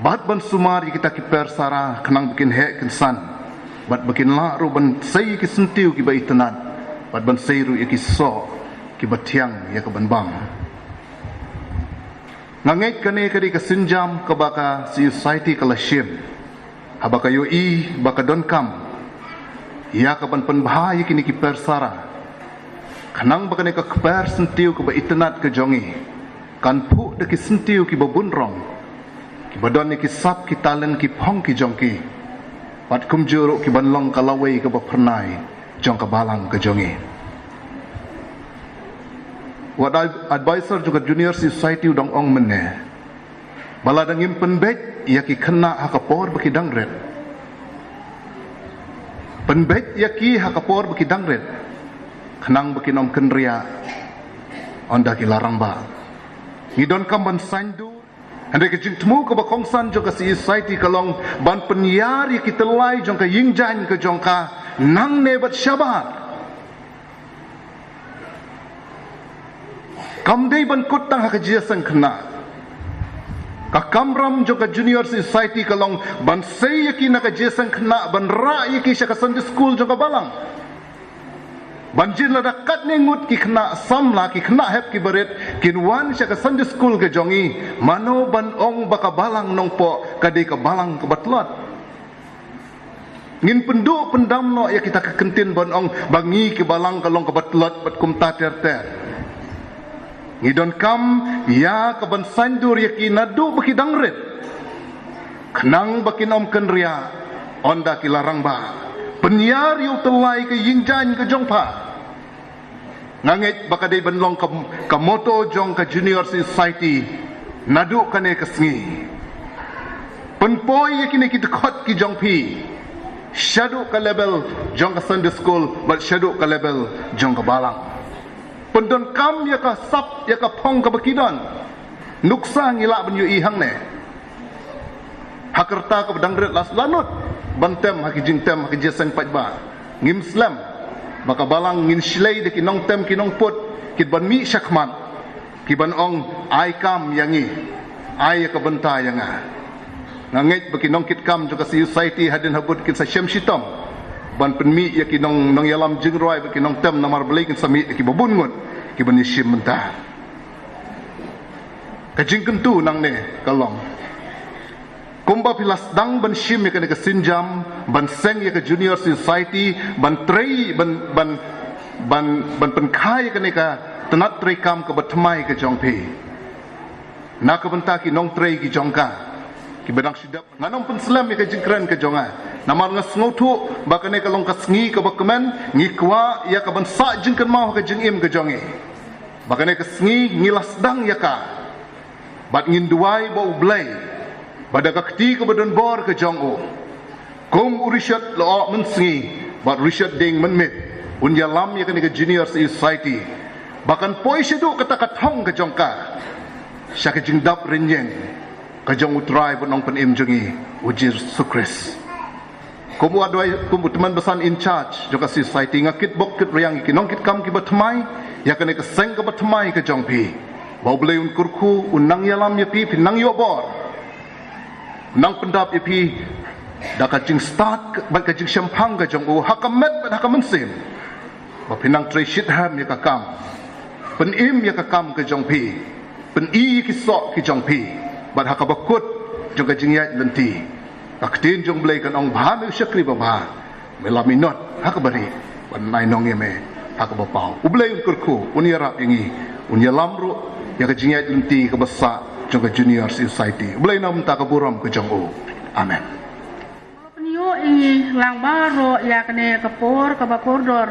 bad ban sumar ïa kita ki persara khnang ba kin heh kin san bad ba kin lah ruh ban sei ïa ki syntiew kiba itynnad bad ban sei ruh ïa ki soh kiba thiang ïa ka ban bam. Nga ngeit kane ka dei ka sienjam kaba ka C E Society ka la shim haba ka ïohi ba ka donkam ïa ka ban pynbha ïa kine ki persara khnang ba kane ka kper syntiew kaba itynnad ka jong i kan phuh da ki syntiew kiba bun rong kiba don ïa ki sap ki talent ki phong ki jong ki bad kumjuh ruh ki ban long ka lawei kaba phyrnai jong ka balang ka jong i. Wat advisor jong ka Junior C E Society u dang ong mynne ba lada ngim pynbeit ïa ki khynnah ha ka por ba ki dang rit, pynbeit ïa ki ha ka por ba ki dang rit khnang ba kin ym kynriah ynda ki la rangbah. Ngi donkam ban saiñdur. Hynrei ka jingthmu kaba kongsan jong ka C E Society ka long ban pynïar ïa ki tyllai jong ka ïingjaiñ ka jong ka nangne bad shabar. Kam dei ban kut tang ha ka jingïaseng khynnah. Ka kamram jong ka Junior C E Society ka long ban sei ïa ki na ka jingïaseng khynnah ban rah ïa ki sha ka Sunday school jong ka balang. Ban jin lada katne ngut ki khynnah samla ki khynnah hep kiba rit kin wan sha ka Sunday school ka jong i mano ban ong ba ka balang Nongpoh ka dei ka balang kaba tlot. Ngin pynduh pyndam noh ïa kita ki kyntien ban ong ba ngi ki balang ka long kaba tlot bad kumta ter ter. Ngi donkam ïa ka ban saiñdur ïa ki naduh ba ki dang rit khnang ba kin ym kynriah ynda ki la rangbah. Pynïar ïa u tyllai ka ïingjaiñ ka jong pha. Nga ngeit ba ka dei ban long ka, ka motto jong ka Junior C E Society naduh kane ka sngi. Pynpoi ïa kine ki dkhot ki jong phi shaduh ka level jong ka Sunday school bad shaduh ka level jong ka balang. Pyndonkam ïa ka sap ïa ka phong kaba ki don. Nuksa ngi lah ban ïohi hangne. Ha ka rta kaba dang rit la sla nud ban tem ha ki jingtem ha ki jingïaseng paidbah. Ngim slem ba ka balang ngin shlei da ki nongtem ki nongput ki ban mih shakhmat ki ban ong ai kam ïa ngi, ai ïa ka bynta ïa nga. Nga ngeit ba ki nongkitkam jong ka C E Society hadien habud kin sa shem shitom ban pynmih ïa ki nong, nongïalam jingrwai bad ki nongtem, namar balei kin sa mih ïa ki babun ngut ki ban ïashim mynta. Ka jingkyntu nangne ka long, kumba phi la sdang ban shim ïa kane ka sienjam ban seng ïa ka Junior Society, ban trei, ban, ban, ban, ban pynkha ïa kane ka tnat treikam kaba thymmai ka jong phi na ka bynta ki nongtrei ki jong ka, kiba dang shu dep. Ngan ym pynslem ïa ka jingkren ka jong nga, namar nga sngewthuh ba kane ka long ka sngi kaba kmen. Ngi kwah ïa ka ban sah jingkynmaw ha ka jingim ka jong ngi ba kane ka sngi ngi la sdang ïa ka. Bad ngin duwai ba U Blei, ba da ka kti kaba don bor ka jong u, kum u Richard Lyoh Mynsngi bad Richard Dieng Mynmiet, un ïalam ïa kane ka Junior Society, ba kan poi shaduh kata ka thong ka jong ka sha ka jingdap rynïeng ka jong U Trai bad Nongpynim jong ngi, U Jisu Khrist. Kum u advai, kum u tymmen basan in charge jong ka Society, nga kitbok kitrwiang ïa ki nongkitkam kiba thymmai, ïa kane ka seng kaba thymmai ka jong phi, ba U Blei un kyrkhu, un nang ïalam ïa phi, phin nang ïoh bor, nang pyndap ïa phi da ka jingstad bad ka jingshemphang ka jong u ha ka met bad ha ka mynsiem, ba phin nang trei shitrhem ïa ka kam, pynim ïa ka kam ka jong phi, pyni ïa ki soh ki jong phi, bad ha kaba kut jong ka jingïaid lynti, ka ktien jong U Blei kan ong, bha me u shakri babha, me la minot ha kaba ri, ban ai nong ïa me ha kaba paw. U Blei un kyrkhu, un ïarap ïa ngi, un ïalam ruh ïa ka jingïaid lynti kaba sah jong ka Junior Society. U Blei un ai mynta ka burom ka jong u. Amen. Pynïoh ïa ngi lang baroh ïa kane ka por kaba kordor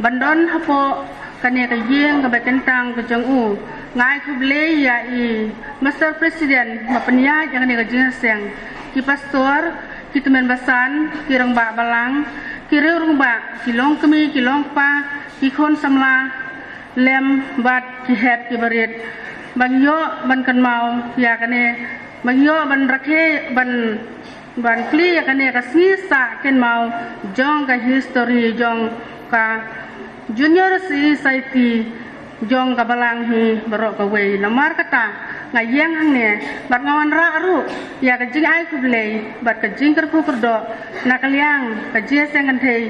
ban don hapoh kane ka ïing kaba kyntang ka jong u. Nga ai khublei ïa i Mister President ba pynïaid ïa kane ka jingïaseng, ki pastor, ki tymmen basan, ki rangbah balang, ki riew rangbah, ki longkmie, ki longkpa, ki khun samla, lem bad ki hep ki barit, ba ngi ïoh ban kynmaw ïa kane, ba ngi ïoh ban rakhe, ban, ban plie ïa kane ka sngi sah kynmaw jong ka history jong ka Junior Society jong ka balang hi baroh kawei. Namar kata nga ïeng hangne bad nga wanrah ruh ïa ka jingai khublei bad ka jingkyrkhu kyrdoh na ka liang ka jingïaseng kynthei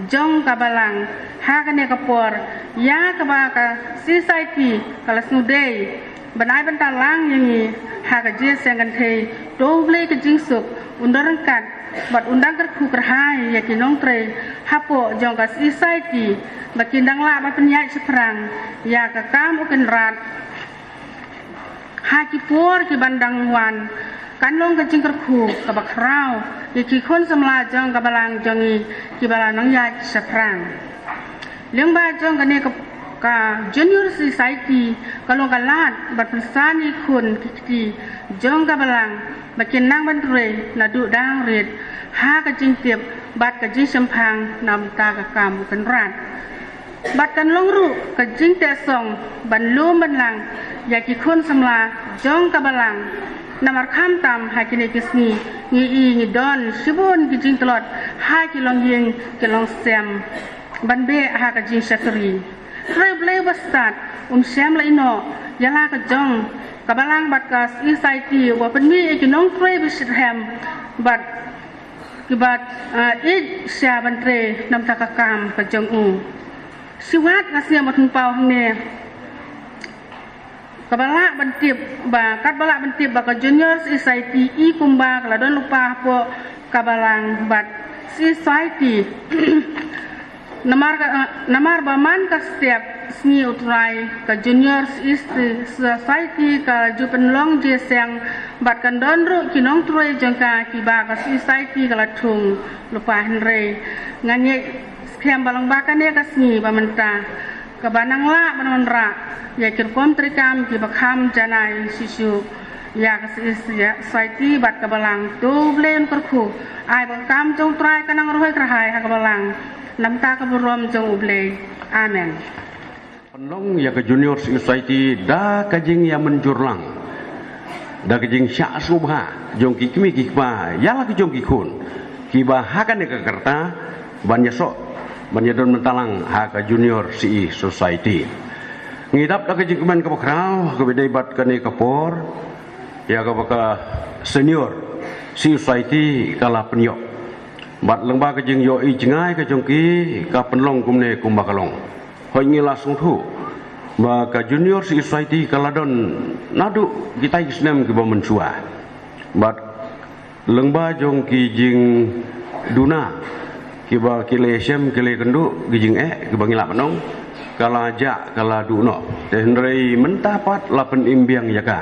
jong ka balang ha kane ka por, ïa kaba ka Society ka la sngewdei ban ai bynta lang ïa ngi ha ka jingïaseng kynthei. To U Blei ka jingsuk un don ryngkat bad un dang kyrkhu kyrhai ïa ki nongtrei hapoh jong ka Society, ba kin dang lah ban pynïaid shaphrang ïa ka kam U Kynrad ha ki por ki ban dang wan. Kan long ka jingkyrkhu kaba khraw ïa ki khun samla jong ka balang jong ngi kiba la nang ïaid shaphrang. Lyngba jong kane ka, ka Junior Society ka long ka lad ban pynsan ïa ki khun ki kti jong ka balang ba kin nang ban trei naduh dang rit ha ka jingtip bad ka jingshemphang na bynta ka kam U Kynrad. Bad kan long ruh ka jingteh song ban lum ban lang ïa ki khun samla jong ka balang. Namar khamtam ha kine ki sngi ngi i ngi don shibun ki jingtlot ha ki longïing ki longsem ban beh ha ka jingshakri. Hynrei U Blei uba stad um shym la ïehnoh ïa la ka jong ka balang bad ka Society, uba pynmih ïa ki nongtrei ba shitrhem bad kiba, ah, ïeit sha ban trei na bynta ka kam ka jong u. Shuwa nga sngewbha ban pynpaw hangne, kaba lah ban tip ba, katba lah ban tip ba ka Junior Society i kumba ka la don lypa hapoh ka balang bad Society. Namar ka, eh, namar ba man ka step sngi U Trai, ka Junior Society ka ju pynlong jingïaseng bad kan don ruh ki nongtrei jong ka kiba ka Society ka la thung lypa. Hynrei nga ngeit skhem ba long ba kane ka sngi ba mynta kaba nang lah ban wanrah ïa ki rukom treikam kiba kham janai shisha ïa ka Society bad ka balang. To U Blei un kyrkhu, ai ba ka kam jong U Trai ka nang rwai kyrhai ha ka balang na bynta ka burom jong U Blei. Amen. Pynlong ïa ka Junior Society da ka jingïamynjur lang, da ka jingshah sngewbha jong ki kmie ki kpa ïa la ki jong ki khun kiba ha kane ka rta ban ïasoh ban ïadon bynta lang ha ka Junior Society. Ngi dap da ka jingkmen kaba khraw kaba dei bad kane ka por ïa kaba ka Senior Society ka la pynïoh. Bad lyngba ka jingïohi jngai ka jong ki ka pynlong kumne kumba ka long. Hooid ngi la sngewthuh ba ka Junior Society ka la don naduh kitai ki snem kiba mynshuwa. Bad lyngba jong ki jingduna kiba ki la ïashem ki la ïakynduh ki jingeh kiba ngi lah ban ong ka la jah ka la duh noh. Te hynrei mynta pat la pynim biang ïa ka.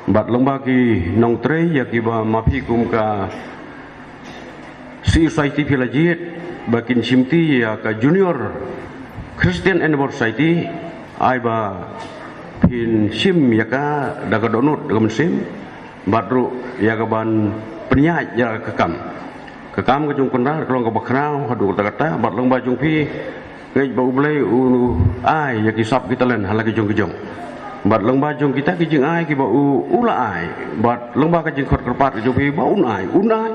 Bad lyngba ki nongtrei ïa kiba ma phi kum ka Society phi la jied ba kin shimti ïa ka Junior Christian Endeavour Society, ai ba phin shim ïa ka da ka dohnud da ka mynsiem, bad ruh ïa ka ban pynïaid ïa ka kam. Ka kam ka jong u Kynrad ka long kaba khraw haduh katta katta, bad lyngba jong phi ngeit ba U Blei u ai ïa ki sap ki talent ha la ki jong ki jong. Bad lyngba jong kita ki jingai kiba u, u la ai. Bad lyngba ka jingkhot kyrpad ka jong phi ba un ai, un ai.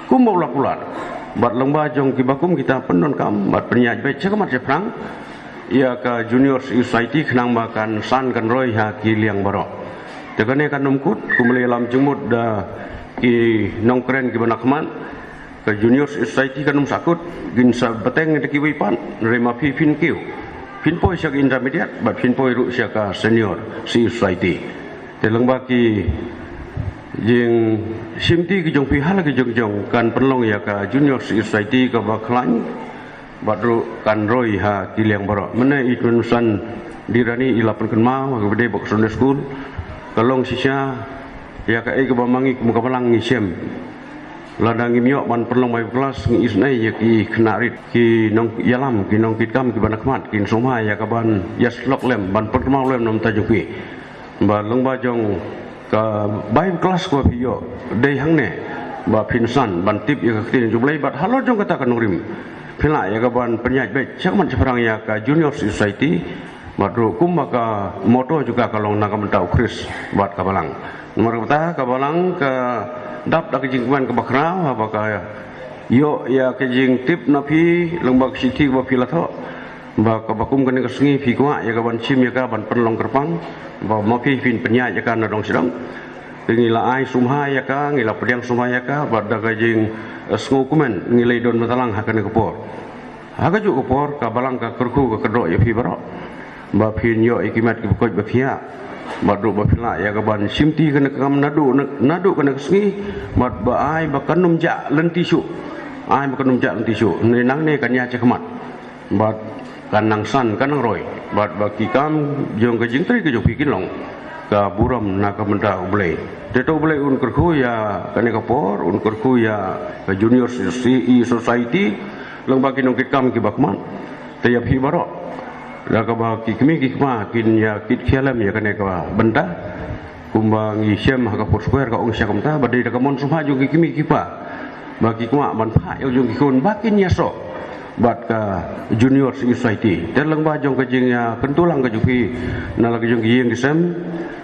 Kumba u la kular. Bad lyngba jong kiba kum kita pyndonkam bad pynïaid beit sha ka mat shaphrang ïa ka Junior Society khnang ba kan san kan roi ha ki liang baroh. Te kane kan ym kut, kumba la ïalam jingmut da ki nongkren kiba na khmat. Ka Junior Society kan ym sahkut, kin sa bteng da kiwei pat, hynrei ma phi phin kiew. Phin poi sha ka intermediate, bad phin poi ruh sha ka Senior Society. Te lyngba ki jingshimti ki jong phi ha la ki jong jong kan pynlong ïa ka Junior Society kaba khlaiñ, bad ruh kan roi ha ki liang baroh. Mynne i Tun San Dirani i la pynkynmaw ha kaba dei bad ka Sunday School. Ka long shisha ïa kaei kaba ma ngi kum ka balang ngi shem. Lada ngim ïoh ban pynlong Bible class ngi isynei ïa ki khynnah rit, ki nongïalam, ki nongkitkam kiba na khmat, kin sumar ïa ka ban ïasyllok lem, ban pynkynmaw lem na ka bynta jong phi. Ba lyngba jong ka Bible class kaba phi ïoh dei hangne ba phin san ban tip ïa ka ktien jong U Blei, bad halor jong kata ka nongrim phin lah ïa ka ban pynïaid beit sha ka mat shaphrang ïa ka Junior Society. Bad ruh kumba ka motto jong ka ka long na ka bynta U Khrist bad ka balang. Namar kata ka balang ka dap da ka jingkmen kaba khraw haba ka ïoh ïa ka jingtip na phi lyngba ka shithi kaba phi la thoh. Ba kaba kum kane ka sngi phi kwah ïa ka ban shim ïa ka ban pynlong kyrpang ba ma phi phin pynïaid ïa ka na dong sha dong. Te ngi la ai sumar ïa ka, ngi la pdiang sumar ïa ka bad da ka jingsngewkmen ngi la ïadon bynta lang ha kane ka por. Ha kajuh ka por ka balang ka kyrkhu ka kyrdoh ïa phi baroh ba phin ïoh ïa ki met kiba koit ba khiah. Bad ruh ba phin lah ïa ka ban shimti kane ka kam naduh, naduh kane ka sngi. Bad ba ai ba kan ym jah lynti shuh. Ai ba kan ym jah lynti shuh. Hynrei nangne kan ïaid shakhmat. Bad kan nang san kan nang roi. Bad ba ki kam jong ka jingtrei ka jong phi kin long ka burom na ka bynta U Blei. Te to U Blei un kyrkhu ïa kane ka por, un kyrkhu ïa ka Junior C E Society, lyngba ki nongkitkam kiba khmat. Te ïa phi baroh, da kaba ki kmie ki kpa kin ïa kit khia lem ïa kane ka bynta. Kumba ngi shem ha ka Foursquare ka ong sha kumta, ba dei da ka mon sumar jong ki kmie ki kpa ba ki kwah ban phah ïa la ki jong ki khun ba kin ïasoh bad ka Junior Society. Te lyngba jong ka jingïakyntu lang ka jong phi na la ki jong ki ïing ki sem,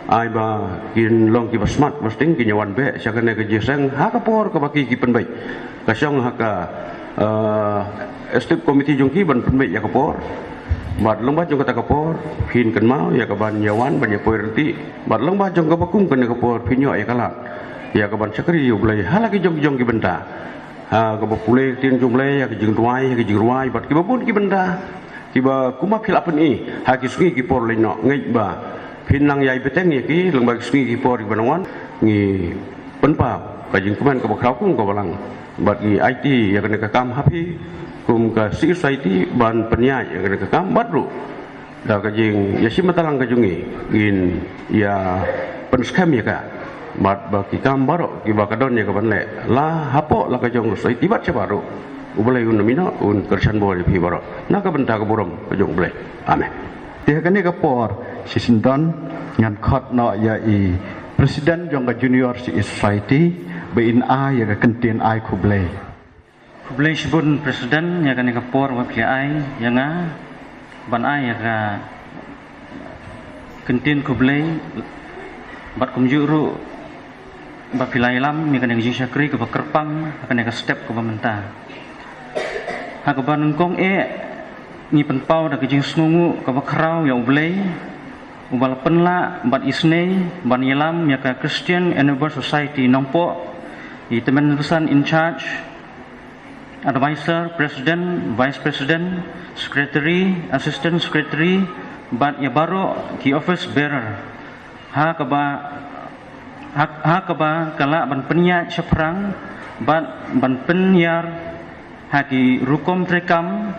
ai ba kin long kiba smat ba sting, kin ïa wan beh sha kane ka jingïaseng ha ka por kaba ki ki pynbeit. Ka shong ha ka, eh, executive committee jong ki ban pynbeit ïa ka por. Bad lyngba jong kata ka por phin kynmaw ïa ka ban ïa wan ban ïa poi ryntih. Bad lyngba jong kaba kum kane ka por phin ïoh ïa ka lad ïa ka ban shakri ïa U Blei ha la ki jong ki jong ki bynta. Ha kaba pule ktien jong U Blei, ha ki jingduwai, ha ki jingrwai bad kiba bun ki bynta kiba kumba phi la pyni ha ki sngi ki por leit noh, ngeit ba phin nang ïai bteng ïa ki lyngba ki sngi ki por kiba nang wan. Ngi pynpaw ka jingkmen kaba khraw kum ka balang bad ngi aiti ïa kane ka kam ha phi kum ka Society ban pynïaid ïa kane ka kam bad ruh da ka jingïashim bynta lang ka jong ngi ngin ïa pynskhem ïa ka. Bad ba ki kam baroh kiba ka don ïa ka ban leh la hapoh la ka jong ka Society bad shabar ruh, U Blei un ïa mih noh, un kyrshan bor ïa phi baroh na ka bynta ka burom ka jong U Blei. Amen. Te ha kane ka por shisien don ngan khot noh ïa i President jong ka Junior C E Society ba in ai ïa ka kyntien ai khublei. Khublei shibun President ïa kane ka por ba phi ai ïa nga ban ai ïa ka kyntien khublei bad kumjuh ruh ba phi la ïalam ïa kane ka jingshakri kaba kyrpang ha kane ka step kaba mynta. Ha kaba nyngkong eh ngi pynpaw da ka jingsngewnguh kaba khraw ïa U Blei uba la pynlah bad isynei ban ïalam ïa ka Christian Endeavour Society Nongpoh, i tymmen basan in charge, Advisor, President, Vice President, Secretary, Assistant Secretary, bad ïa baroh ki office bearer. Ha kaba ha, ha kaba ka lah ban pynïaid shaphrang bad ban pynïar ha ki rukom treikam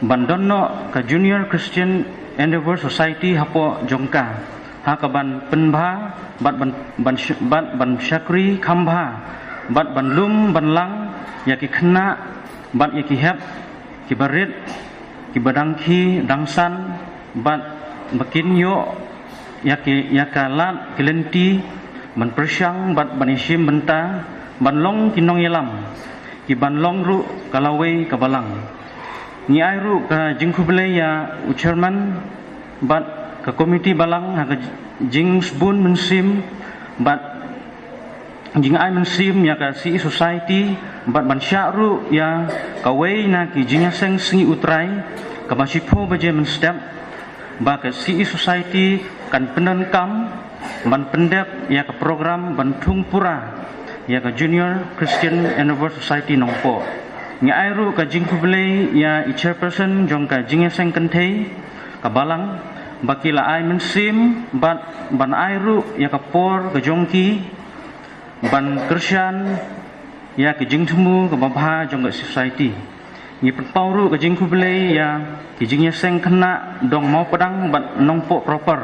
ban don noh ka Junior Christian Endeavour Society hapoh jong ka, ha kaban pynbha bad ban, ban sh- bad ban shakri kham bha bad ban lum ban lang ïa ki khynnah bad ïa ki hep kiba rit, kiba dang khie dang san bad ba kin ïoh ïa ki, ïa ka lad ki lynti ban pyrshang bad ban ïashim bynta, ban long ki nongïalam kiban long ruh ka lawei ka balang. Ngi ai ruh ka jingkhublei ïa u chairman bad ka komiti balang ha ka jingsbun mynsiem bad jingai mynsiem ïa ka C E Society bad ban shah ruh ïa kawei na ki jingïaseng sngi U Trai kaba shiphew baje mynstep, ba ka C E Society kan pyndonkam ban pyndep ïa ka program ban thung pura ïa ka Junior Christian Endeavour Society Nongpoh. Ngi ai ruh ka jingkhublei ïa i chairperson jong ka jingïaseng kynthei ka balang ba ki la ai mynsiem bad ban ai ruh ïa ka por ka jong ki ban kyrshan ïa ki jingthmu kaba bha jong ka society. Ngi pynpaw ruh ka jingkhublei ïa ki jingïaseng khynnah dong Mawpadang bad Nongpoh proper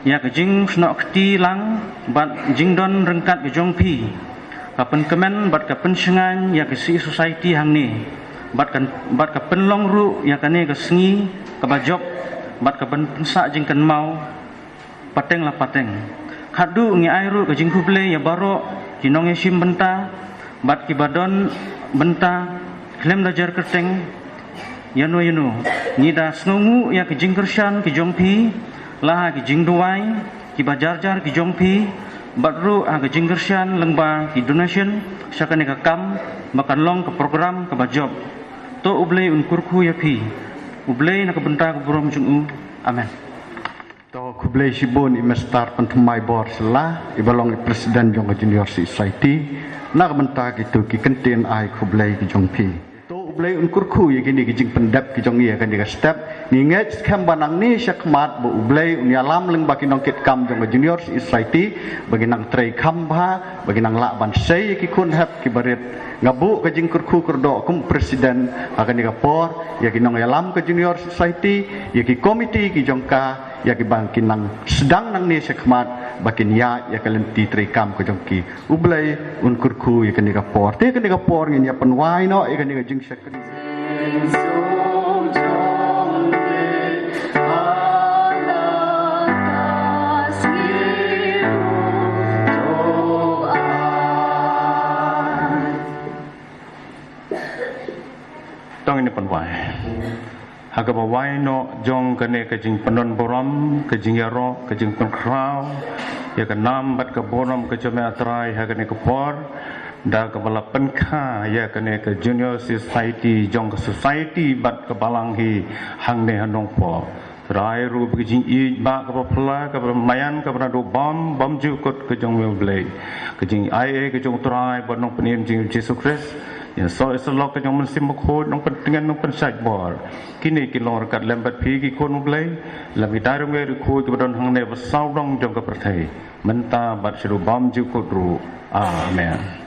ïa ka jingsnoh kti lang bad jingdon ryngkat ka jong phi, ka pynkmen bad ka pynshngaiñ ïa ka C E Society hangne bad ka, bad ka pynlong ruh ïa kane ka sngi kaba jop bad ka ban pynsah jingkynmaw pateng la pateng. Khatduh ngi ai ruh ka jingkhublei ïa baroh ki nongïashim bynta bad kiba don bynta khlem da jer kyrteng ïano ïano. Ngi da sngewnguh ïa ki jingkyrshan ki jong phi la ha ki jingduwai kiba jar jar ki jong phi bad ruh ha ki jingkyrshan lyngba ki donation sha kane ka kam ba kan long ka program kaba jop. To U Blei un kyrkhu ïa phi. U Blei na ka bynta ka burom jong u. Amen. To khublei shibun i Mister Pynthymmai Bor Shylla, iba long i president jong ka Junior C E Society, na ka bynta kito ki kyntien ai khublei ki jong phi. To U Blei un kyrkhu ïa kine ki jingpyndep ki jong ngi ha kane ka step. Ngi ngeit skhem ba nangne shakhmat ba U Blei un ïalam lyngba ki nongkitkam jong ka Junior C E Society ba kin nang trei kham bha, ba kin nang lah ban sei ïa ki khun hep kiba rit. Nga buh ka jingkyrkhu kyrdoh kum president ha kane ka por ïa ki nongïalam ka Junior C E Society, ïa ki komiti ki jong ka, ïa kiba kin nang sdang nangne shakhmat ba kin ïaid ïa ka lynti treikam ka jong ki. U Blei un kyrkhu ïa kane ka por. Te kane ka por ngin ïa pynwai noh ïa kane ka jingshakri. To ngin ïa pynwai. Ha kaba wai noh jong kane ka jingpynlong burom, ka jingïaroh, ka jingpynkhraw ïa ka nam bad ka burom ka jong me A Trai ha kane ka por, da kaba la pynkha ïa kane ka Junior Society jong ka society bad ka balang hi hangne ha Nongpoh. Trai ruh ba ka jingïeit ba kaba phylla kaba maïan kaba naduh bym bymjukut ka jong me U Blei. Ka jingai ei ka jong Trai bad Nongpynim jong U Jisu Khrist. Ïasoh ïasyllok ka jong Mynsiem Bakhuid, Nongpyntngen, Nongpynshait bor. Kine ki long ryngkat lem bad phi ki khun U Blei. Lem ki dei rong wei ri khuid kiba don hangne ba sawdong jong ka pyrthei. Mynta bad shaduh bymjukut ruh. Amen.